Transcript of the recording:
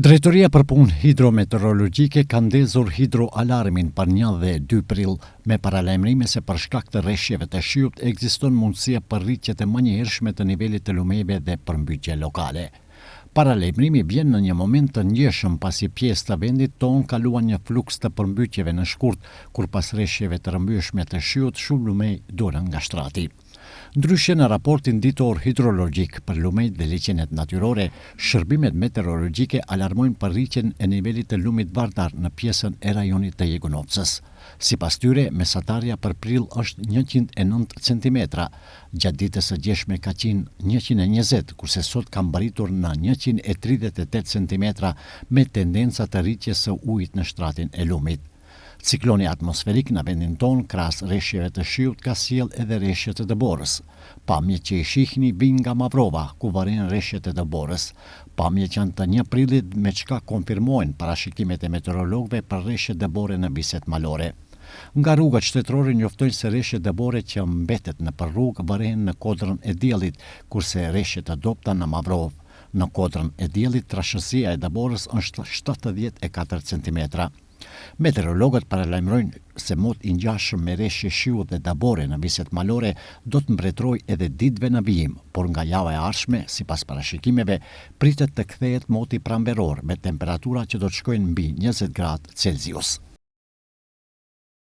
Drejtoria për Punë Hidrometeorologjike ka ndezur hidroalarmin për një dhe dy prill, me paralajmërime se për shkak të reshjeve të shiut ekziston mundësia për rritje të menjëhershme të nivelit të lumejve dhe përmbytje lokale. Paralajmërimi vjen në një moment të ndjeshëm pasi pjesë të vendit tonë kaluan një fluks të përmbytjeve në shkurt, kur pas reshjeve të rrëmbyeshme të shiut shumë lumej dolën nga shtrati. Ndryshe në raportin ditor hidrologjik për lumejtë dhe liqenet natyrore, shërbimet meteorologjike alarmojnë për rritjen e nivelit të lumit Vardar në pjesën e rajonit të Jegunovcës. Sipas tyre, mesatarja për prill është 109 centimetra, gjatë ditës së djeshme ka qenë 120, kurse sot ka mbërritur në 138 centimetra me tendenca të rritjes së ujit në shtratin e lumit. Cikloni atmosferik në vendin tonë krahas reshjeve të shiut ka sjellë edhe reshje të dëborës. Pamjet që i shihni vijnë nga Mavrova, ku vërehen reshjet e dëborës. Pamjet janë të një prillit me çka konfirmohen parashikimet e meteorologëve për reshje dëbore në viset malore. Nga rrugët shtetërore njoftojnë se reshje dëbore që mbetet nëpër rrugë vërehen në Kodrën e Diellit, kurse reshje të dobëta në Mavrovë. Në Kodrën e Diellit trashësia e dëborës është 74 centimetra. Meteorologët paralajmërojnë se mot i ngjashëm me reshje shiu dhe dëbore në viset malore do të mbretërojë edhe ditëve në vijim, por nga java e ardhshme, sipas parashikimeve, pritet të kthehet moti pranveror me temperatura që do të shkojnë mbi 20 gradë Celsius.